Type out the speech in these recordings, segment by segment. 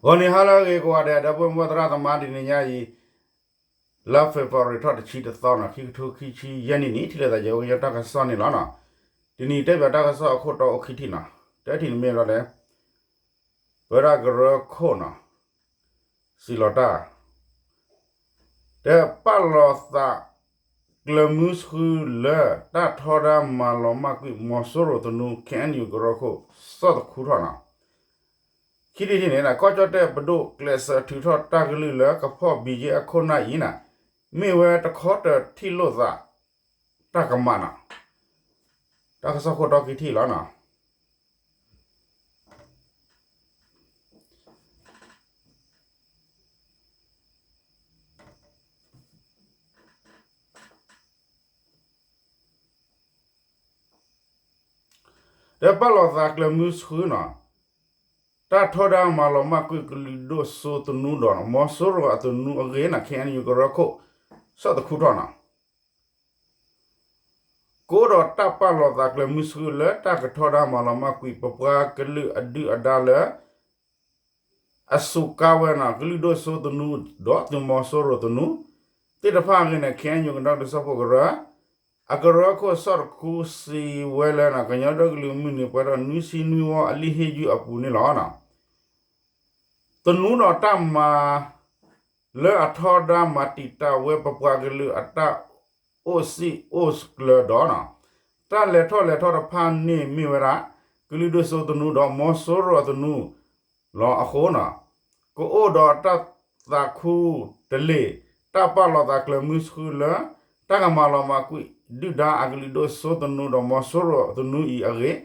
ဂီၤနံၤဟါလၢအဂ့ၤကိးဂၤဒဲး ဒီပုၢ်ဝဲၢ်သရၣ်သမါ တနံၤညါအံၤ လါ February ထီၣ်တဆံတသီနီၤ ခံကထိခံဆံယဲၢ်နံၣ်န့ၣ် ထံၣ်လိာ်သးယဝဲကညီတၢ်ကစီၣ်န့ၣ်လီၤနီၤ. တနံၤတဲဘၣ်တၢ်ကစီၣ်အခိၣ်တီအိၣ်ခံထံၣ်နီၤ တထံၣ်န့ၣ်မ့ၢ်ဝဲဒၣ်လၢ ပဝဲဒၣ်ကရၢခိၣ်နီၤ စံးလီၤတၢ် တဲပာ်လီၤသး ကျၢၤမုၢ်ဆှုလၢတၢ်ထီဒါမၤလီၤမၢ်ကွံာ် မီၤစိရိၤသနူ KNU ကရၢခိၣ် ဆီၣ်သခူထီၣ်နီၤ. ခံထံၣ်န့ၣ် ကီၢ်ကၠီၣ်တဲၣ်ပဒိၣ်ကျဲးစၢးထုးထီၣ်တၢ်ကလုၢ်လၢကဖီၣ် BGF အခိၣ်နၢ်အံၤန့ၣ် မ့ၢ်ဝဲတခီတၢၤထံၣ်လိာ်သး တၢ်ကမၣ်နီၤ. တၢ်ကစီၣ်ခိၣ်တီခံထံၣ်လီၤနီၤ. တဲပာ်လီၤသးကျၢၤမုၢ်ဆှုနီၤ တၢ်ထီဒါမၤလီၤမၢ်ကွံာ်ကလုာ်ဒိၣ်စိသနူဒီး မီၤစိရိၤအသနူအဂ့ၢ်န့ၣ် KNU ကရၢခိၣ် ဆီၣ်သခူထီၣ်နီၤ. ကအိၣ်ဒီးတၢ်ပာ်လီၤသးကျၢၤမုၢ်ဆှုလၢတၢ်ကထီဒါမၤလီၤမၢ်ကွံာ် ပပှၤကလုာ်အဒုၣ်အဒါလၢ အစူးကါဝဲနီၤ ကလုာ်ဒိၣ်စိသနူဒီးသုးမီၤစိရိၤသနူ သ့ၣ်တဖၣ်အဂ့ၢ်န့ၣ် KNU ကညီဒီကလုာ်စၢဖှိၣ်ကရၢ အကရၢခိၣ်ဆီၣ်တခူစံးဝဲလၢ ကညီဒီကလုာ်မုၢ်နံၤပှဲၤထီၣ်နွံဆံနွံဝီအလံာ်ဟ့ၣ်ယုၢ်အပူၤန့ၣ်လီၤ. သနူဒီးတၢ်မၤ လၢအထီဒါမၤတံာ်တာ်ဝဲပပှၤကလုာ်အတၢ်အိၣ်စံၣ်အိၣ်ကျၢၤဒီး တၢ်လဲၤထီၣ်လဲၤထီၣ်တဖၣ်န့ၣ်မ့ၢ်ဝဲဒၣ် ကလုာ်ဒိၣ်စိသနူဒီးမီၤစိရိၤအသနူလီၤအဃိနီၤ ကအိၣ်ဒီးတၢ်သးခူတလ့ၢ် တၢ်ပာ်လီၤသးကျၢၤမုၢ်ဆှုလၢ တၢ်ကမၤလီၤမၢ်ကွံာ်ဒုၣ်ဒါအကလုာ်ဒိၣ်စိသနူဒီးမီၤစိရိၤအသနူအံၤအဂ့ၢ်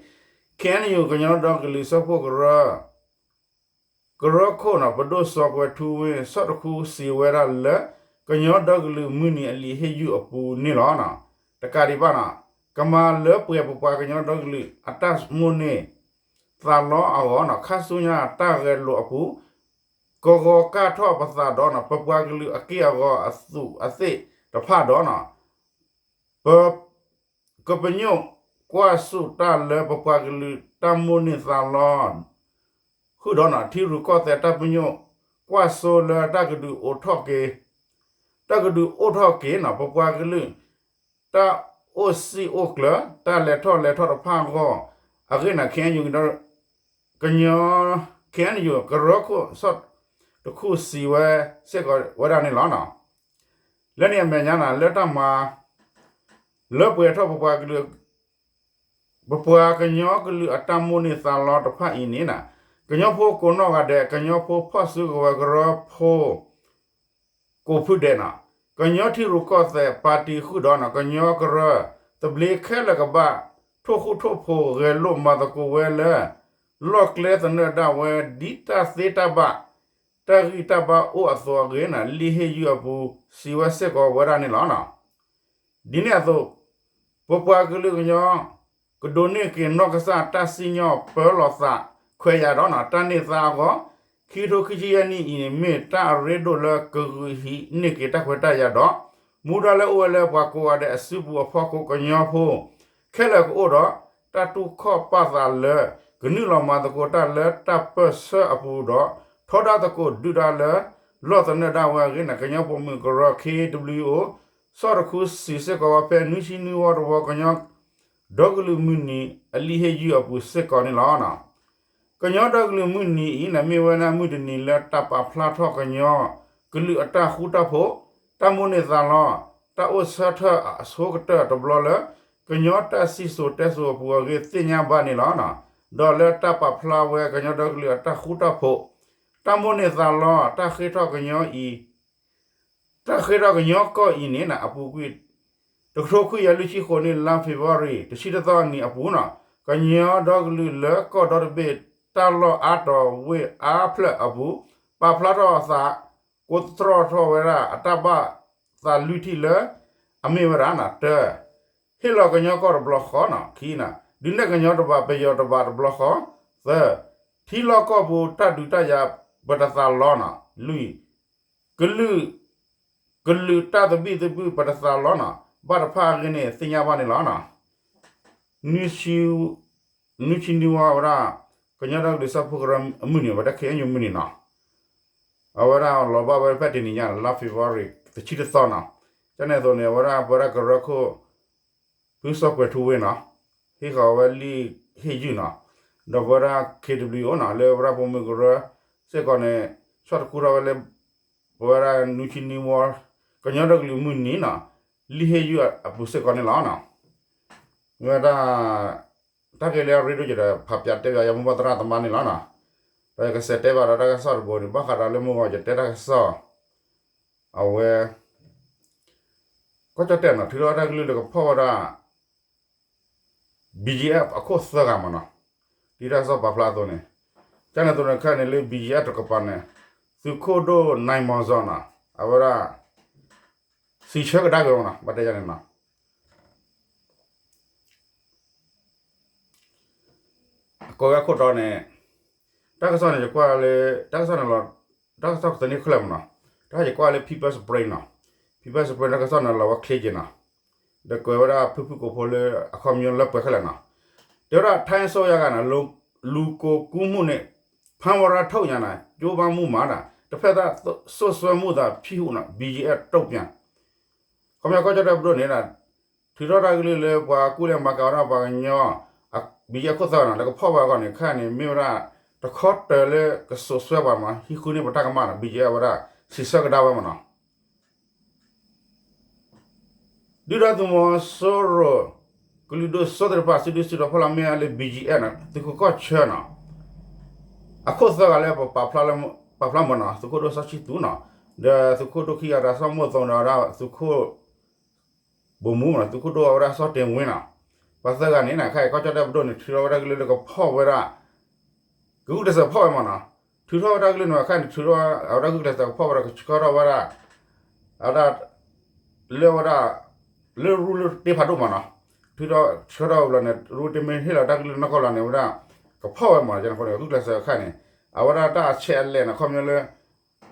KNU ကညီဒီကလုာ်စၢဖှိၣ်ကရၢ ကရၢခိၣ်နီၤ ပဒိၣ်စီၤကွဲၤထူဝ့ၣ် ဆီၣ်တခူစံးဝဲဒၣ်လၢ ကညီဒီကလုာ်မုၢ်နံၤအလံာ်ဟ့ၣ်ယုၢ်အပူၤန့ၣ်လီၤ. တကးဒံးဘၣ်နီၤ ကမၤလၢပှဲၤပပှၤကညီဒီကလုာ်အတၢ်မိၣ်န့ၢ်သးလီအဂီၢ်နီၤ ခါဆူညါတၢ်ဂဲၤလိာ်အပူၤ ကဂီၤကၢ်ထီၣ်ပသးဒီးနီၤ ပပှၤကလုာ်အက့ၢ်အဂီၤအသူးအသ့ၣ်တဖၣ်ဒီးနီၤ ပ ကပညိၣ်ကွၢ်စိတၢ်လၢပပှၤကလုာ်တၢ်မိၣ်န့ၢ်သးလီ ဃုာ်ဒီးနီၤ ထံရူၢ်ကီၢ်သဲးတၢ်ပညိၣ်ကွၢ်စိလၢတၢ်ကဒုးအိၣ်ထီၣ်က့ၤ တၢ်ကဒုးအိၣ်ထီၣ်က့ၤနီၤ ပပှၤကလုာ် တၢ်အိၣ်စံၣ်အိၣ်ကျၢၤ တၢ်လဲၤထီၣ်လဲၤထီၣ်တဖၣ်အဂီၢ် အဂ့ၢ်န့ၣ် KNU ကညီ KNU ကရၢခိၣ်ဆီၣ်တခူစံးဝဲစ့ၢ်ကီးဝဲဒၣ်န့ၣ်လီၤ. လၢန့ၣ်အမဲာ်ညါန့ၣ် လၢတၢ်မၤ လၢပှဲၤထီၣ်ပပှၤကလုာ် ပပှၤကညီကလုာ်အတၢ်မိၣ်န့ၢ်သးလီတဖၣ်အံၤန့ၣ် ကညီဖိကိးနီၢ်ဂၤဒဲး ကညီဖိဖီၣ်စုကဝဲၤကရၢဖိ ကိးဖုဒဲးနီၤ ကညီထံရူၢ်ကီၢ်သဲးပၣ်တံၣ်ဃုာ်ဒီးနီၤ ကညီကရၢ သဘျ့ခဲလၢာ်ကဘၣ် ထိၣ်ဃူထိၣ်ဖိးဂဲၤလိာ်မၤသကိးဝဲလၢ လီၢ်ကျဲသနၢၣ်ဒၣ်ဝဲ ဒ်တၢ်သ့တၢ်ဘၣ် တၢ်ဂံၢ်တၢ်ဘါအိၣ်အသိးအဂ့ၢ်န့ၣ် လံာ်ဟ့ၣ်ယုၢ်အပူၤ စံးဝဲစ့ၢ်ကီးဝဲဒၣ်န့ၣ်လီၤ. ဒ်န့ၣ်အသိး ပပှၤကလုာ်ကညီ ကဒိးန့ၢ်က့ၤနီၢ်ကစၢ်တၢ်စံၣ်ညီၣ်ပၢလီၤသးခွဲးယာ်ဒီးနီၤ တၢ်န့ၢ်သါအဂီၢ် ခံကထိခံဆံယဲၢ်နံၣ်အံၤန့ၣ် မ့ၢ်တၢ်အရ့ဒိၣ်လၢကဂုာ်ဟံးန့ၢ်က့ၤတၢ်ခွဲးတၢ်ယာ်ဒီး မူဒါလၢအိၣ်ဝဲလၢပှၤကိးဂၤဒဲးအစုပူၤအဖီခိၣ် ကညီဖိ ခဲလၢာ်ကအိၣ်ဒီး တၢ်တူၢ်ခီၣ်ပာ်သးလၢ ကနုာ်လီၤမၤသကိးတၢ်လၢတၢ်ပၢၢ်ဆၢအပူၤဒီး ထီဒါသကိးဒုၣ်ဒါလၢ လီၢ်သနၢၣ်ဒၣ်ဝဲအဂ့ၢ်န့ၣ် ကညီပိာ်မုၣ်ကရၢ KWO ဆီၣ်တခူစံးစ့ၢ်ကီးဝဲဖဲ နွံဆံနွံဝီတဝီ ကညီဒီကလုာ်မုၢ်နံၤအလံာ်ဟ့ၣ်ယုၢ်အပူၤစ့ၢ်ကီးန့ၣ်လီၤ. ကညီဒီကလုာ်မုၢ်နံၤအံၤန့ၣ် မ့ၢ်ဝဲဒၣ်မုၢ်တနံၤလၢတၢ်ပာ်ဖျါထီၣ်ကညီကလုာ်အတၢ်ဃူတၢ်ဖိး, တၢ်မိၣ်န့ၢ်သးလီ, တၢ်အိၣ်ဆၢထၢၣ်အဆိကတၢၢ်တဘျီလၢ ကညီတၢ်စံၣ်စိၤတဲစိၤအပူၤအဂ့ၢ်သ့ၣ်ညါဘၣ်န့ၣ်လီၤ. ဒီးလၢတၢ်ပာ်ဖျါဝဲကညီဒီကလုာ်အတၢ်ဃူတၢ်ဖိး, တၢ်မိၣ်န့ၢ်သးလီ, တၢ်ဃ့ထီၣ်ကညီအံၤ တၢ်ဃ့ထီၣ်ကညီကီၢ်အံၤန့ၣ် အပူၤကွံာ် တကထိခွံကယၤလွံၢ်ဆံဃိးနံၣ် လါ February တဆံတသီအနံၤအပူၤန့ၣ် ကညီဒီကလုာ်လၢကီၢ်ဒီတဘ့ၣ် တၢ်လီၢ်အါတီၤဝ့ၢ်အါဖျၢၣ်အပူၤ ပာ်ဖျါထီၣ်အသး ကိးသတြီထီၣ်ဝဲဒၣ်အတၢ်ဘၣ်သးလွံၢ်ထံၣ်လၢ အမ့ၢ်ဝဲဒၣ် တၢ, ဟ့ၣ်လီၤကညီကီၢ်တဘျီဃီ, ခံ, ဒုးနဲၣ်ကညီတဘၣ် ပယီၤတဘၣ်တဘျီဃီ, သၢ, ထံလီၢ်ကီၢ်ပူၤတၢ်ဒုးတၢ်ယၤပတသးလီန့ၣ်, လွံၢ် ကလုာ်, ကလုာ်တၢ်သဘံၣ်သဘုၣ်ပတသးလီန့ၣ် ဘၣ်တဖၣ်အဂ့ၢ်န့ၣ်သ့ၣ်ညါဘၣ်န့ၣ်လီၤ. နွံဆံနွံဝဲဒၣ် ကညီဒီကလုာ်စၢဖှိၣ်ကရၢအမုၢ်နံၤ ဝဲဒၣ် ခ့ၣ်အဲၣ်ယူၣ် မုၢ်နံၤန့ၣ် အဝဲဒၣ်လီၤဘၣ်ဝဲဖဲတနံၤညါန့ၣ် လါ February တဆံတသီနီၤ. ကန့ၣ်အသိးန့ၣ် အဝဲဒၣ်ပဝဲဒၣ်ကရၢခိၣ် ဖုစီၤကွဲၤထူဝ့နီၤ ဟ့ၣ်ဃီၤဝဲလံာ်ဟ့ၣ်ယုၢ်နီၤ, ဒီးပဝဲဒၣ် ခ့တဘျံးအိၣ်နီၤ လၢပဝဲဒၣ်ပိာ်မုၣ်ကရၢစ့ၢ်ကီးန့ၣ် ဆီၣ်တခူထီၣ်ဝဲလၢ ပဝဲဒၣ်နွံဆံနွံဝီ ကညီဒီကလုာ်မုၢ်နံၤနီၤ လံာ်ဟ့ၣ်ယုၢ်အပူၤစ့ၢ်ကီးန့ၣ်လီၤနီၤ. မ့ၢ်ဝဲဒၣ် တၢ်ဂ့ၢ်လၢအရ့ဒိၣ်ကဒီး ဖးပၠးတဲပၠးယၤမိၢ်ပှၢ်သရၣ်သမါန့ၣ်လီၤနီၤ. ဒီးယကစးတဲဘၣ်ဒီးတၢ်ကစီၣ်တဘိန့ၣ် ဘၣ်ဃးဒီးလၢမုၢ်ဂီၤယတဲတၢ်ကစီၣ် အဝဲ ကီၢ်ကၠီၣ်တဲၣ်နီၤ ထုးထီၣ်ဝဲတၢ်ကလုၢ်လၢကဖီၣ်ဝဲဒၣ် BGF အခိၣ်သၢဂၤမးနီၤ. ဒ်တၢ်ကစီၣ်ပာ်ဖျါအသိးန့ၣ် ကန့ၣ်အသိးန့ၣ်ခဲအံၤန့ၣ်လၢ BGF တကပၤန့ၣ် သုးခိၣ်ဒိၣ်နၢၢ်မီၤစီၤနီၤ အဝဲဒၣ် စံးဆၢကဒါက့ၤဝဲနီၤ ဘၣ်တဲယၤန့ၣ်နီၤ အကိးဝဲခိၣ်တီန့ၣ် တၢ်ကစီၣ်န့ၣ် ယကွၢ်လၢ တၢ်ကစီၣ်န့ၣ်လီၤ တၢ်ကစီၣ်ကသန့ၢ်ခဲလၢာ်မးနီၤ. တၢ်ယကွၢ်လၢ People's Spring နီၤ People's Spring တၢ်ကစီၣ်န့ၣ်လီၤဝဲချ့က့ၤနီၤ. ဒီးကွဲးဝဲဒၣ်ဖုဖုကိးဖိလၢအခီပညီလၢပှဲၤခဲလၢာ်နီၤ. တဲဝဲဒၣ် ထိုင်းအစိုးရက လူကုန်ကူးမှုနဲ့ ဖမ်းဝရမ်းထုတ်ရန် ကြိုးပမ်းမှုမှာ တစ်ဖက်သတ်စွပ်စွဲမှုသာဖြစ်ဟု BGF တုံ့ပြန် ခီပညီကီၢ်ကၠီၣ်တဲၣ်ပဒိၣ်န့ၣ် ထုးထီၣ်တၢ်ကလုၢ်လၢပှၤကူၣ်လဲၤမၤကၤဝဲဒၣ်ပှၤကညီ BGF ခိၣ်သၢဂၤနီၤ လၢကဖီၣ်ဝဲအဂီၢ်န့ၣ် ခဲအံၤန့ၣ် မ့ၢ်ဝဲဒၣ် တခီတၢၤလၢကစိာ်ဆှၢပှၤမး ဟံးဃုန့ၢ်ပတၢ်ကမၣ်နီၤ BGF ဝဲဒၣ် စံးဆၢကဒါဝဲမးနီၤ. ဒုၣ်ဒါသုးမီၤစိရိၤ ကလုာ်ဒိၣ်စိသ့ၣ်တဖၣ် စုဒုစုတီၤဖီလာ်မ့ၢ်ဝဲလၢ BGF နီၤ သုးခိၣ်ကီၢ်ဆၢနီၤ အခိၣ်သၢဂၤလၢပပာ်ဖျါမးနီၤ သုးခိၣ်ဒိၣ်စီၤဆံသူနီၤ ဒီးသုးခိၣ်ဒိၣ်ခံဂၤဒီးစီၤမိၢ်သိးဒီးဝဲဒၣ်သုးခိၣ် ဗိုလ်မှူးမးနီၤ သုးခိၣ်ဒိၣ်အဝဲဒၣ်စီၤတ့ၢ်ဝ့နီၤ ပှၤသၢဂၤန့ၣ် ခဲအံၤကီၢ်ကၠီၣ်တဲၣ်ပဒိၣ်န့ၣ် ထုးထီၣ်ဝဲတၢ်ကလုၢ်လၢကဖီၣ်ဝဲဒၣ် ကဂုာ်ကျဲးစၢးဖီၣ်ဝဲမးနီၤ ထုးထီၣ်ဝဲတၢ်ကလုၢ်န့ၣ် ခဲအံၤန့ၣ် ထုးထီၣ်အဝဲဒၣ်ဂုာ်ကျဲးစၢးကဖီၣ်ဝဲဒီးကဆှၢထီၣ်ဝဲဒၣ် အဝဲဒၣ် လၢဝဲဒၣ် လၢရူလၢတ့ဖးဒိၣ်မးနီၤ ထုးထီၣ်ဆှၢထီၣ်ဝဲလီၤန့ၣ် ရူတ့မ့ၢ်ဟ့ၣ်လီၤတၢ်ကလုၢ်နီၢ်ကီၢ်လီၤန့ၣ် ဝဲဒၣ် ကဖီၣ်ဝဲမး ကန့ၣ်အဃိန့ၣ် ဂုာ်ကျဲးစၢးခဲအံၤန့ၣ် အဝဲဒၣ်တၢ်အဆဲးအလဲၢ်န့ၣ် ခီပညီလၢ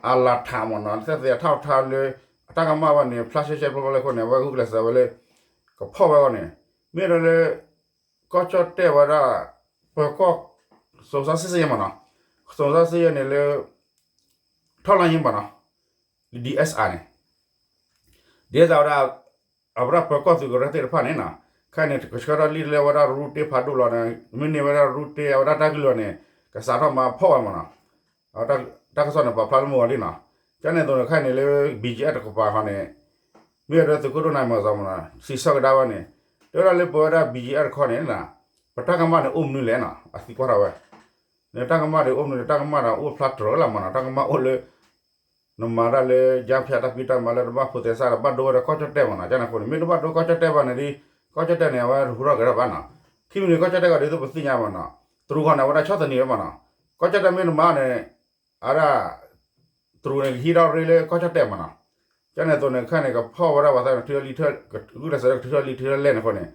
အလၤထးမးနီၤ သက်သေအထောက်အထားလၢ အတၢ်ကမၣ်ဘၣ်န့ၣ် ဖျါရှဲရှဲပျီပျီလၢအဃိန့ၣ် အဝဲဂုာ်ကျဲးစၢးဝဲလၢ ကဖီၣ်ဝဲအဂီၢ်န့ၣ် မ့ၢ်ဒီးလၢ ကီၢ်ကၠီၣ်တဲၣ်ဝဲဒၣ် ပၢၤကီၢ် စုံစမ်းစစ်ဆေးရေးမးနီၤ စုံစမ်းစစ်ဆေးရေးန့ၣ်လၢ ထောက်လှမ်းရေးမးနီၤ DSI န့ၣ် DSI ဝဲဒၣ် အဝဲဒၣ်ပၢၤကီၢ်သုးကရၢသ့ၣ်တဖၣ်န့ၣ်နီၤ ခဲအံၤန့ၣ် ကဆှၢထီၣ်လံာ်လၢဝဲဒၣ်ရူတ့ဖးဒိၣ်လီၤန့ၣ် မ့ၢ်န့ၢ်ဝဲဒၣ်ရူတ့အဝဲဒၣ်တၢ်ကလုၢ်လီၤန့ၣ် ကစးထီၣ်မၤဖီၣ်ဝဲမးနီၤ တၢ်ကစီၣ်န့ၣ် ပာ်ဖျါလၢမုၢ်ဂီၤလံနီၤ ကန့ၣ်အသိးန့ၣ် ခဲအံၤန့ၣ်လၢ BGF တကပၤဃီန့ၣ် မ့ၢ်ဝဲဒၣ်သုးခိၣ်ဒိၣ်နၢ်မီၤစီၤမးနီၤ စံးဆၢကဒါဝဲန့ၣ် တဲဝဲဒၣ်လၢပဝဲဒၣ် BGF တခီန့ၣ် ပတၢ်ကမၣ်န့ၣ်အိၣ်မနုၤလဲၣ်နီၤ အသံကွၢ်ထီၣ်ဝဲ န့ၣ်တၢ်ကမၣ်ဒ်အိၣ်မနုၤန့ၣ် တၢ်ကမၣ်ဒီးအိၣ်ဖျါတြၢၤလီၤမးနီၤ တၢ်ကမၣ်အိၣ်လၢ နမၤတၢ်လၢ ယါဖၠး တၢ်ဖံးတၢ်မၤလၢတဘၣ်ဖိးသဲစးဒီး ဘၣ်ဒိဝဲဒီးကီၢ်ကၠီၣ်တဲၣ်မးနီၤ ကန့ၣ်အဃိန့ၣ် မ့ၢ်တဘၣ်ဒိကီၢ်ကၠီၣ်တဲၣ်ဘၣ်န့ၣ်ဒီး ကီၢ်ကၠီၣ်တဲၣ်န့ၣ် အဝဲတဟူထီၣ်က့ၤတၢ်ဘၣ်နီၤ ခံမံၤန့ၣ်ကီၢ်ကၠီၣ်တဲၣ်ကီးဒ်သိးပသ့ၣ်ညါမးနီၤ တရူးဃီန့ၣ် အဝဲဒၣ်ဆီၣ်သနံးဝဲမးနီၤ ကီၢ်ကၠီၣ်တဲၣ်မ့ၢ်တမၤန့ၣ် အဝဲဒၣ် တရူးန့ၣ် ကဟံးထီၣ်ရ့လၢကီၢ်ကၠီၣ်တဲၣ်မးနီၤ ကန့ၣ်အသိးန့ၣ် ခဲအံၤန့ၣ် ကဖီၣ်ဝဲဒၣ်ပှၤသၢဂၤန့ၣ် ထုးထီၣ်လံာ် ဂုာ်ကျဲးစၢးထုးထီၣ်လံာ်ထုးထီၣ်လဲၢ်န့ၣ်အဃိန့ၣ်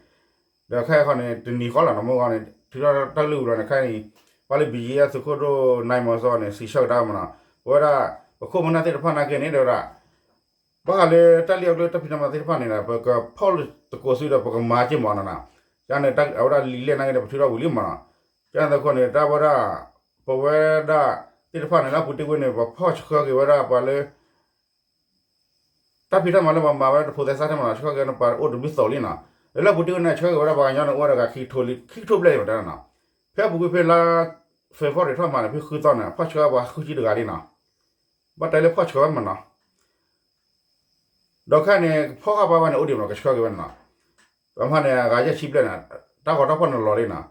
ဒီးခဲအံၤဃီန့ၣ် တနံၤဃီလီၤနီၤ မုၢ်ဂီၤန့ၣ် ထုးထီၣ်တၢ်ကလုၢ်ဝံၤလီၤန့ၣ် ခဲအံၤ ပှၤလၢ BGF သုးခိၣ်ဒိၣ်နၢ်မီၤစီၤန့ၣ် စံးဆၢကဒါမးနီၤ ပဝဲဒၣ် ပခိၣ်ပနၢ်သ့ၣ်တဖၣ်နာ်က့န့ၣ် တဲဝဲဒၣ် ဘၣ်ဃးလၢတၢ်လံၣ်အီၣ်ကျၢၢ်တၢ်ဖံးတၢ်မၤသ့ၣ်တဖၣ်န့ၣ်ဒီး ပကဖီၣ်သကိးစုဒီး ပကမၤက့ၤမးနီၤနီၤ ကန့ၣ် အဝဲဒၣ်လံာ်လဲၢ်နာ်က့န့ၣ် ပထုးထီၣ်ဝံၤလံမးနီၤ ကန့ၣ်အဃိန့ၣ် တၢ်ဝဲဒၣ် ပဝဲဒၣ်သ့ၣ်တဖၣ်န့ၣ် လၢအပူၤတ့ၢ်ဝဲန့ၣ် ပဖီၣ်ဆှၢက့ၤဝဲဒၣ်ပှၤလၢ တၢ်ဖံးတၢ်မၤလၢပှၤမၤဝဲဒၣ်တဖိးသဲစးထဲမးနီၤ ဆှၢက့ၤန့ၣ်ပှၤအိၣ်တဘျုးသိးလံနီၤ လၢလၢအပူၤတ့ၢ်ဝဲန့ၣ် ဆှၢက့ၤဝဲဒၣ်ပှၤကညီန့ၣ် အိၣ်ဝဲဒၣ်ဂၤခံကထိလံ ခံကထိဘျဲၣ်အံၤမးတဲနီၤ ဖဲအပူၤကွံာ်ဖဲလါ February ထီၣ်မးန့ၣ် ဖဲဃုသီန့ၣ် ဖီၣ်ဆှၢပှၤဃုဆံတဂၤလံနီၤ ဘၣ်တဲလၢဖီၣ်ဆှၢဝဲမးနီၤ ဒီးခဲအံၤန့ၣ် ဖီၣ်ဃာ်ပှၤဝဲန့ၣ် အိၣ်ဒံးမးနီၤ ကဆှၢက့ၤဝဲန့ၣ်နီၤ ပှၤမၤန့ၣ် အဂၤယဲၢ်ဆံဘျဲၣ်န့ၣ် တၢ်ဂီၤတၢ်ဖီၣ်န့ၣ်လီၤလံနီၤ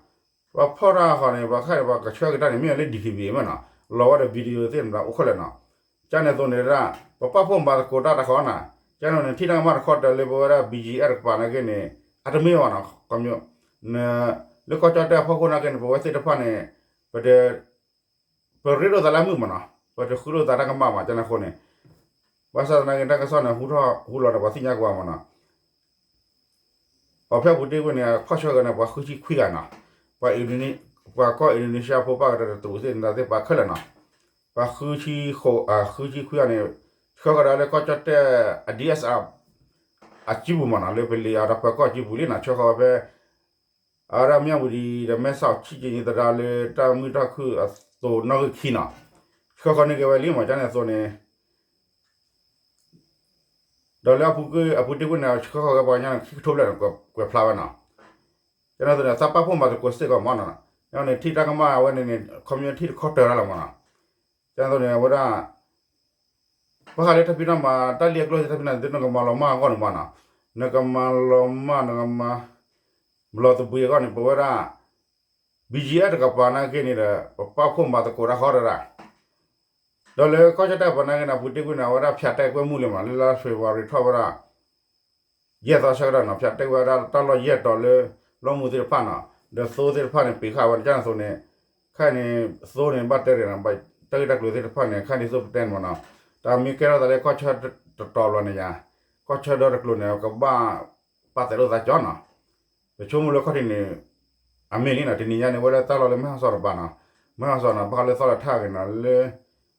ပှၤဖီၣ်တၢ်ဃီန့ၣ် ပှၤခဲအံၤန့ၣ် ပှၤကဆှၢက့ၤတၢ်န့ၣ် မ့ၢ်လၢ DKBA မးနီၤ လီၤဝဲဒီး video သ့ၣ်န့ၣ်ဒီးအိၣ်ခဲလၢာ်နီၤ ကန့ၣ်အသိးန့ၣ်ဒၣ် ပပာ်ဖှိၣ်မၤသကိးတၢ်တခီနီၤ ကန့ၣ်န့ၣ် ထံၣ်တၢ်ကမၣ်တခီတၢၤလၢပဝဲဒၣ် BGF တကပၤနာ်က့န့ၣ် အတမ့ၢ်ဘၣ်နီၤ ခီ လၢကီၢ်ကၠီၣ်တဲၣ်အဖီခိၣ်နာ်က့န့ၣ် ပဝဲသ့ၣ်တဖၣ်န့ၣ် ပတ ပရ့ဒိၣ်သးလၢအမုာ်မးနီၤ ပတဃုဒိၣ်သးတၢ်ကမၣ်မး ကန့ၣ်အဃိန့ၣ် ဘၣ်ဆၣ်သနာ်က့ တၢ်ကစီၣ်န့ၣ် ဟူထီၣ်ဟူလီၤဒီး ပှၤသ့ၣ်ညါက့ၤဝဲမးနီၤ အဖဲအပူၤတ့ၢ်ဝဲန့ၣ် ဖီၣ်ဆှၢက့ၤန့ၣ် ပှၤဃုဆံခွံဂၤနီၤ ပှၤ ပှၤကီၢ် Indonesia ဖိပၢ်ကတၢၢ်တရူးသ့ၣ်န့ၣ် သ့ၣ်ပှၤခဲလၢာ်နီၤ ပှၤဃုဆံဃိး ဃုဆံခွံဂၤန့ၣ် ဆှၢဃီၤဒီးလၢကီၢ်ကၠီၣ်တဲၣ် အ DSI အစုပူၤမးနီၤ လၢပလံၤအဒီးပၢၤကီၢ်စုပူၤလံနီၤ ဆှၢဃီၤဝဲဖဲ အဝဲဒၣ် မြဝတီ ဒီး မဲဆောက် ချစ်ကြည်ရေးတံတား လၢတၢ်မုာ်တၢ်ခုၣ်အသိးနီၣ်ဂံၢ်ခံနီၤ ဆှၢဃီၤန့ၢ်က့ၤဝဲလံမး ကန့ၣ်အသိးန့ၣ် ဒီးလၢအပူၤကွံာ် အပူၤတ့ၢ်ကွံာ်န့ၣ် ဆှၢဃီၤက့ၤပှၤကညီန့ၣ် ခံကထိဘျဲၣ်န့ၣ် ကွဲးဖျါဝဲနီၤ. ကန့ၣ်အသိးန့ၣ် သးပာ်ဖှိၣ်မၤသကိးစ့ၢ်ကီးမးနီၤ. န့ၣ်ထံၣ်တၢ်ကမၣ်ဝဲန့ၣ်န့ၣ် ခီပညီထံၣ်တခီတၢၤတၢ်လီၤမးနီၤ. ကန့ၣ်အသိးန့ၣ် အဝဲဒၣ် ဘၣ်ဃးလၢတၢ်ဖံးတၢ်မၤ တၢ်လံၣ်အကျိၣ်စ့တၢ်ဖံးတၢ်မၤ ဒ်နကမၤလီၤမၢ်အဂီၢ်န့ၣ်မးနီၤ. နကမၤလီၤမၢ် နကမၤ လီၤသဘှံးအဂီၢ်န့ၣ် ပဝဲဒၣ် ဘံၣ်ယံၣ်အဲၣ် တကပၤနာ်က့န့ၣ်ဒီး ပပာ်ဖှိၣ်မၤသကိးတၢ်ဃီတရၣ် ဒီးလၢကီၢ်ဆၢတၢ်ပၤနာ်က့န့ၣ် အပူၤတ့ၢ်ကွံာ်န့ၣ် အဝဲဒၣ်ဖၠးတဲာ်ကွဲမုၢ်လံမး လၢလါ February ထီၣ်ဝဲဒၣ် ယဲၢ်သီဆၢကတီၢ်နီၤ ဖၠးတဲာ်ကွဲဝဲဒၣ်တၢ်လီၢ်ယဲၢ်တီၤလၢ လီၢ်မူသ့ၣ်တဖၣ်နီၤ ဒီးသိသ့ၣ်တဖၣ်န့ၣ် ပ့ၤဃာ်ဝဲန့ၣ် ကန့ၣ်အသိးန့ၣ် ခဲအံၤန့ၣ် သိန့ၣ် ဘၣ်တဲရ့ၣ်နီၤ တၢ်ဂ့ၢ်တၢ်ကျိၤသ့ၣ်တဖၣ်န့ၣ် ခဲအံၤန့ၣ်သိပတဲန့ၣ်မးနီၤ တၢ်မ့ၢ်ကဲထီၣ်သးလၢကီၢ်ဆၢတတီၤဘျီန့ၣ်ယါ ကီၢ်ဆၢဒီတကျိၤန့ၣ် ကဘၣ်ပာ်သးဒိၣ်သးကၠီနီၤ ပဆိကမိၣ်လၢခီၣ်ထံးန့ၣ် အမ့ၢ်လံနီၤ တနံၤညါန့ၣ် ဝဲလၢတၢ်လီၢ်လၢမဲၢ်ဟီၣ်စီၤတပၤနီၤ မဲၢ်ဟီၣ်စီၤနီၤ ဘၣ်ဃးလၢသီၣ်လီၤထၣ်ဂ့ၤနီၤ လၢ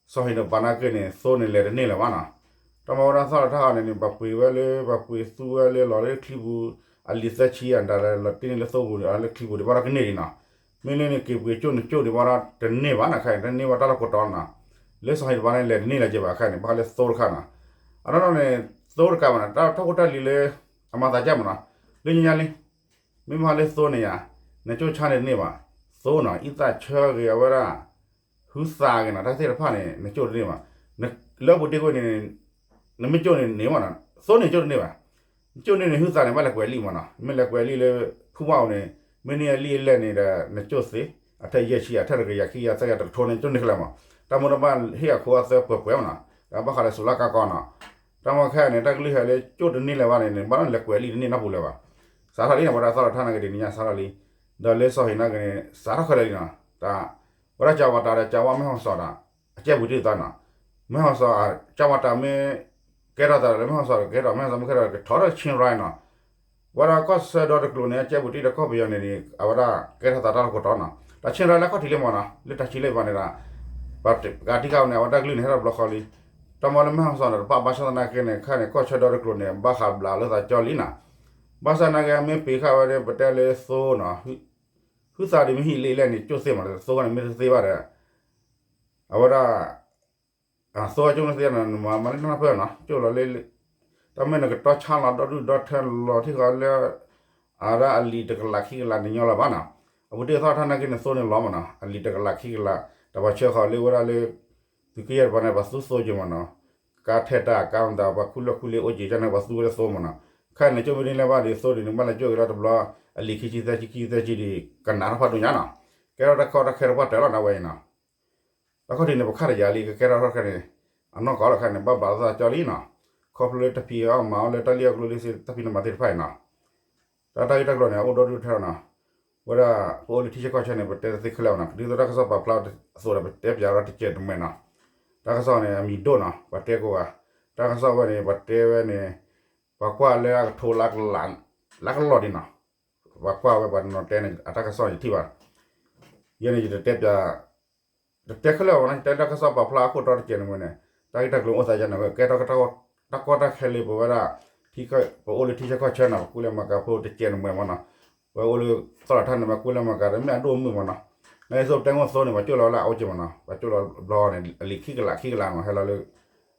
စီၤဟံၣ်တပၤနာ်က့န့ၣ် သိန့ၣ်လဲၤတန့ၢ်လၢၤဘၣ်နီၤ တၢ်မၤဝဲဒၣ်သီၣ်လီၤထၣ်ဂ့ၤန့ၣ်န့ၣ် ပှၤပှ့ၤဝဲလၢ ပှၤပှ့ၤသူဝဲလၢလီၤလၢချံပူၤ အလံာ်သၢဆံအဒၣ်လၢလီၤတ့ၢ်န့ၢ်လၢသိပူၤန့ၣ် လၢချံပူၤန့ၣ် ဘၣ်ဒီးကန့ၢ်ဒံးနီၤ မ့ၢ်လၢန့ၣ်က့ၤပှ့ၤကၠိၣ်နကၠိၣ်န့ၣ် ဘၣ်ဒီးတန့ၢ်ဘၣ်နီၤ ခဲအံၤန့ၣ် တန့ၢ်ဘၣ်တၢ်လီၢ်ကိးတီၤနီၤ လၢစီၤဟံၣ်တပၤန့ၣ် လဲၤတန့ၢ်လၢၤက့ၤဘၣ်ခဲအံၤန့ၣ် ဘၣ်ဃးလၢသိတခါနီၤ အနီၢ်နီၢ်န့ၣ် သိတကးဘၣ်နီၤ တၢ်ထီၣ်ဖိတၢ်လံၤလၢ အမၤသးဒ်မးနီၤ လၢညါညါလံ မ့ၢ်ဘၣ်ဃးလၢသိန့ၣ်ယါ နကၠိၣ်ဆါန့ၣ်တန့ၢ်ဘၣ် သိနီၤ အံသၣ်ဆၢဂ့ၤအဝဲဒၣ် ဟုသးဂ့ၤနီၤ တၢ်သ့ၣ်တဖၣ်န့ၣ် နကၠိၣ်တန့ၢ်ဘၣ် လၢအပူၤတ့ၢ်ကွံာ်န့ၣ် နမ့ၢ်ကၠိၣ်န့ၣ်န့ၢ်မးနီၤ သိန့ၣ်ကၠိၣ်တန့ၢ်ဘၣ် နကၠိၣ်န့ၢ်န့ၣ် ဟုသးန့ၣ် ဘၣ်လဲၤကွဲးလံာ်မးနီၤ မ့ၢ်လဲၤကွဲးလံာ်လၢ ဖုဘၣ်အိၣ်န့ၣ် မ့ၢ်န့ၢ်အလံာ်အလဲၢ်န့ၣ်ဒီး နကၠိၣ်သ့ အထၢၣ်ယဲၢ်ဆံ အထၢၣ်တကယၤခံကယၤသၢကယၤတကထိန့ၣ် ကၠိၣ်န့ၢ်ခဲလၢာ်မး တၢ်မူတၢ်ဘၣ်ဟ့ၣ်အခိအသွဲပှဲၤပှဲၤမးနီၤ ဒီးဘၣ်ဃးလၢစူးလၢကါကီနီၤ တၢ်မ့ၢ်ခဲအံၤန့ၣ် တၢ်ကလုၢ်ဟဲလၢကၠိၣ်တန့ၢ်လၢၤဘၣ်န့ၣ်န့ၣ် ဘၣ်ဒီးလဲၤကွဲးလံာ်တန့ၢ်နီတပူၤလၢၤဘၣ် စးထီၣ်လံန့ၣ် ဝဲဒၣ်သီၣ်လီၤထၣ်နာ်က့ဒ်န့ၣ်ညါစးထီၣ်လံ ဒီးလၢစီၤဟံၣ်နာ်က့န့ၣ် စးထီၣ်ခဲလၢာ်လံနီၤ တၢ် ဝဲဒၣ်ကၠီၤဝါတၢ်ဒီးကၠီၤဝါမဲၢ်ဟီၣ်စီၤဒီး အကဲပူၤတ့ၢ်သးနီၤ မဲၢ်ဟီၣ်စီၤ ကၠီၤဝါတၢ်မ့ၢ် ကဲထီၣ်သးဒီးလၢမဲၢ်ဟီၣ်စီၤကဲထီၣ် မဲၢ်ဟီၣ်စီၤမ့ၢ်ကဲထီၣ်ကထီၣ်ဒီး Chin Rail နီၤ ဝဲဒၣ်ကီၢ်ဆၢဒီတကျိၤန့ၣ် အကဲပူၤတ့ၢ်ဒီးကီၢ်ပယီၤန့ၣ်န့ၣ် အဝဲဒၣ်ကဲထီၣ်သးတၢ်လီၢ်ကိးတီၤနီၤ တၢ် Chin Rail လၢခီၣ်ထံးလံမးနီၤ လၢတၢ်ဆံးလၢပှၤန့ၣ်ဒီး ပှၤကးတံၢ်ကါန့ၣ် အဝဲတၢ်ကလုၢ်န့ၣ် ဟဲထီၣ်တဘျီဃီလံ တၢ်မ့ၢ်လၢမဲၢ်ဟီၣ်စီၤန့ၣ် တပၣ်ဘၣ်ဆၣ်သနာ်က့န့ၣ် ခဲအံၤန့ၣ် ကီၢ်ဆၢဒီတကျိၤန့ၣ် ဘၣ်ဃးဘျးလၢသးကၠီလံနီၤ ဘၣ်ဆၣ်သနာ်က့ မ့ၢ်ပ့ၤဃာ်ဝဲဒၣ် ပတဲလၢသိနီၤ ဟုသးဒ်မ့ၢ်ဟံၣ်လံာ်လဲၢ်န့ၣ် ကၠိၣ်သ့မး သိန့ၣ်မ့ၢ်တသ့ဘၣ်ဒီး အဝဲဒၣ် အသိကၠိၣ်မ့ၢ်သ့နီၤ နမၤမၤလၢနၢ်ပၢၢ်နီၤ ကၠိၣ်လီၤလၢ တၢ်မ့ၢ်နကတီဆါလီၤဒီဒူၣ်ဒီထၢလီၤထံဃီလၢ အဝဲဒၣ်အလံာ်တကလးခံကလး နညီလီၤဘၣ်နီၤ အပူၤတ့ၢ်သီၣ်ထၣ်နာ်က့န့ၣ် သိန့ၣ်လီၤမးနီၤ အလံာ်တကလးခံကလး ဒီးပှၤဆှၢဃီၤလၢဝဲဒၣ်လၢ သုးက့ယဲၢ်တပၤန့ၣ် ပှၤသူသိက့ၤမးနီၤ ကါထဲတၢ်ကါမတၤ ပှၤခူလၢၢ်ခူလ့အိၣ်က့ၤ ကန့ၣ်ပှၤသူဝဲလၢသိမးနီၤ ခဲအံၤန့ၣ် ကၠိၣ်မ့ၢ်တန့ၢ်လၢၤဘၣ်ဒီး သိန့ၣ် နဘၣ်လဲၤကၠိၣ်က့ၤလီၤတဘျီ အလံာ်ခံဆံသၢဆံခံဆံသၢဆံဒီး ကနးထီၣ်ဖးဒိၣ်ညါနီၤ ကဲထီၣ်တၢ်ကီတၢ်ခဲတပှၢ်တၢၢ်လီၤနဝဲအံၤနီၤ တၢ်ခီၣ်ထံးန့ၣ် ပခါတယၤလံ ကကဲထီၣ်ထီၣ်ခဲန့ၣ် အနီၢ်ကီၢ်လီၤခဲန့ၣ် ဘၣ်ဘျးလၢသးကၠီလံနီၤ ခီဖျိလၢတၢ်ဖံးအီၣ်မၤအီၣ်လၢတၢ်လံၣ်အီၣ်ကျိလံစ့ တၢ်ဖံးတၢ်မၤသ့ၣ်တဖၣ်အံၤနီၤ တၢ်တၢ်ဂ့ၢ်တၢ်ကျိၤန့ၣ် အအိၣ်ဒီဒူၣ်ထဲနီၤ ဝဲဒၣ်ပအိၣ်လၢထံဆၢကီၢ်ဆၢန့ၣ် ပတဲတသ့ခဲလၢာ်ဘၣ်နီၤ ဒ်သိးတၢ်ကစီၣ်ပာ်ဖျါအသိးဒီး ပတဲပၠးဒီးတစဲးတမှဲၤနီၤ တၢ်ကစီၣ်န့ၣ် အမံၤဒိၣ်နီၤ ပှၤတဲကိးဂၤ တၢ်ကစီၣ်ဝဲန့ၣ် ပှၤတဲဝဲန့ၣ် ပှၤကွၢ်လၢအကထိလၢကလီၢ်ဒံးနီၤ ပှၤကွၢ်ဝဲပှၤတနီၤတဲန့ၣ် အတၢ်ကစီၣ်ယထံၣ်ဘၣ် ယဲန့ၣ်ယတတဲပၠး တတဲခဲလၢာ်ဘၣ်နီၤ ယတဲတၢ်ကစီၣ်ပာ်ဖျါအခိၣ်တီတစဲးန့ၣ်ဝဲန့ၣ် တၢ်ဂ့ၢ်တၢ်ကျိၤအိၣ်သးယါန့ၣ်ဝဲ ကဲထီၣ်တၢ်ကီတၢ်ခဲလၢပဝဲဒၣ် ပအိၣ်လၢထံဆၢကီၢ်ဆၢနီၤ ပကူၣ်လဲၤမၤကၤဖိတစဲးန့ၣ်ဝဲမးနီၤ ပှၤအိၣ်လၢသီၣ်လီၤထၣ်န့ၣ် ပှၤကူၣ်လဲၤမၤကၤတမ့ၢ်အဒိၣ်အမုၢ်မးနီၤ နကသိးပတဲငိၢ်သိန့ၣ် ပှၤကၠိၣ်လီၤဝဲလၢအအိၣ်က့မးနီၤ ပှၤကၠိၣ်လီၤဘျီန့ၣ် အလံာ်ခံကလးခံကလးနီၤ ဟဲလီၤလၢ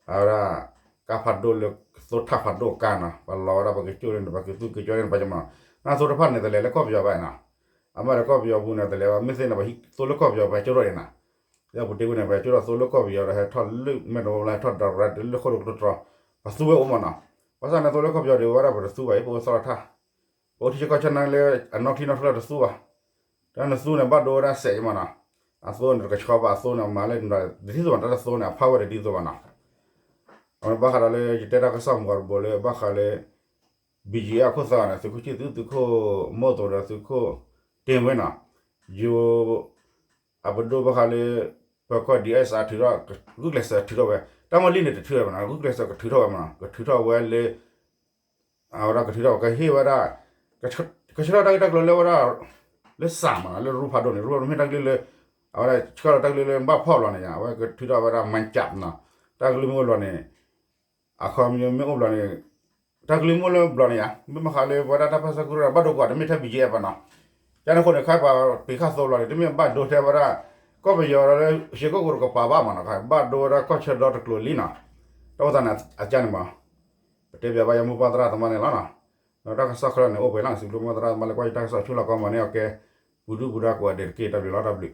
အဝဲဒၣ် ကါဖးဒိၣ်လၢ သိထၣ်ဖးဒိၣ်ကါနီၤ ပှၤလီၤဝဲဒၣ်ပှၤကကၠိၣ်န့ၣ် ပှၤကသူကကၠိၣ်န့ၣ် ပှၤကမၤ နသိတဖၣ်န့ၣ် တလဲၤလၢကီၢ်ပယီၤဘၣ်နီၤ အမ့ၢ်လၢကီၢ်ပယီၤပူၤန့ၣ် တလဲၤဘၣ် မ့ၢ်သ့ၣ်န့ၣ် ပှၤဟံးသိလၢကီၢ်ပယီၤ ပှၤကၠိၣ်ထီၣ်အံၤနီၤ လၢအပူၤတ့ၢ်ဝဲန့ၣ် ပှၤကၠိၣ်ထီၣ်သိလၢကီၢ်ပယီၤဒီး ဟဲထီၣ်လၢမဲာ်တဝီလၢ ဟဲထီၣ်ဒီးရဲၣ်လၢဃိၣ်တကတီၢ် ပှၤသူဝဲအိၣ်မးနီၤ ဘၣ်ဆၣ်န့ၣ် သိလၢကီၢ်ပယီၤဒီး ဝဲဒၣ်ပတသူဘၣ်အံၤ ပအိၣ်သီၣ်လီၤထၣ် ပအိၣ်ထံဆၢကီၢ်ဆၢန့ၣ်လၢအနီၢ်ချံနီၢ်ချၢတသူဘၣ် တၢ်နသူန့ၣ် ဘၣ်ဒိဝဲဒၣ်စဲးက့မးနီၤ အသိန့ၣ် တကဆှီဘၣ်အသိန့ၣ် အမၤလၢနတဒ်သိးဘၣ် တၢ်တသိန့ၣ် အဖးဝဲတဒ်သိးဘၣ်နီၤ အဝဲဘၣ်ဃးဒီးလၢ ယတဲတၢ်ကစီၣ်မုၢ်ဂီၤတဘိလၢ ဘၣ်ဃးလၢ ဘံၣ်ယံၣ်အဲၣ် အခိၣ်သၣ်န့ၣ် သုးခိၣ်ဆံၣ်သူ သုးခိၣ်မိၢ်သိးဒီးသုးခိၣ်တ့ၢ်ဝ့နီၤ ယိၤ အပဒိၣ်ဘၣ်ဃးလၢ ပၢၤကီၢ် ဒီး ထုးထီၣ် ဂုာ်ကျဲးစၢးထုးထီၣ်ဝဲ တၢ်မ့ၢ်လံန့ၣ်တထုးဝဲမးနီၤ ဂုာ်ကျဲးစၢးကထုးထီၣ်ဝဲမးနီၤ ကထုးထီၣ်ဝဲလၢ အဝဲဒၣ်ကထုးထီၣ်ဝဲ ကဟ့ၣ်ဝဲဒၣ် ကဆှၢထီၣ်တၢ်ဂ့ၢ်တၢ်ကျိၤလၢဝဲဒၣ် လၢစၣ်မးနီၤ လၢရူဖးဒိၣ်န့ၣ် ရူဖးဒိၣ်မ့ၢ်တၢ်ကလုၢ်လၢ အဝဲဒၣ်ဆှၢထီၣ်တၢ်ကလုၢ်လၢဘၣ်ဖီၣ်ဘျီန့ၣ် အဝဲကထုးထီၣ်ဝဲဒၣ် မၤကၠးနီၤ တၢ်ကလုၢ်မ့ၢ်အိၣ်ဘျီန့ၣ် အခီပညီမ့ၢ်အိၣ်ဘျီန့ၣ် တၢ်ကလုၢ်မ့ၢ်အိၣ်လၢဘျီန့ၣ်ယါ မ့ၢ်မၤဃးလၢပဝဲဒၣ်တၢ်ပၢဆှၢကရူၢ်ဘၣ်ဒိကွၢ် တမ့ၢ်ထဲ ဘံၣ်ယံၣ်အဲၣ် ဘၣ်နီၤ ကန့ၣ်အဃိန့ၣ် ခဲပှၤပ့ၤဃာ်သိဘျီန့ၣ် တမ့ၢ်ဘၣ်ဒိထဲဝဲဒၣ် ကီၢ်ပယီၤဒီးလၢ ရွှေကုက္ကိုတကပၤဘၣ်မးနီၤ, ဘၣ်ဒိဝဲဒၣ်ကီၢ်ဆၢဒီတကျိၤလံနီၤ, တၢ်အိၣ်သးန့ၣ်အကါန့ၣ်မး, ပတဲပၠးဘၣ်ယမိၢ်ပၢ်သရၣ်သမါန့ၣ်လီၤနီၤ, ဒီးတၢ်ကစီၣ်ခဲလၢာ်န့ၣ်အိၣ်ပှဲၤလီၤ, စံးဘျုးမိၢ်ပၢ်သရၣ်သမါလၢကွၢ်ယတၢ်ကစီၣ်ဆူလီၤကီမးန့ၣ် အကဲ ပူၤဒုၣ်ပူၤဒါကိးဂၤဒဲးတက့ၢ်, တၢ်ဘျုးလီၤ, တၢ်ဘျုး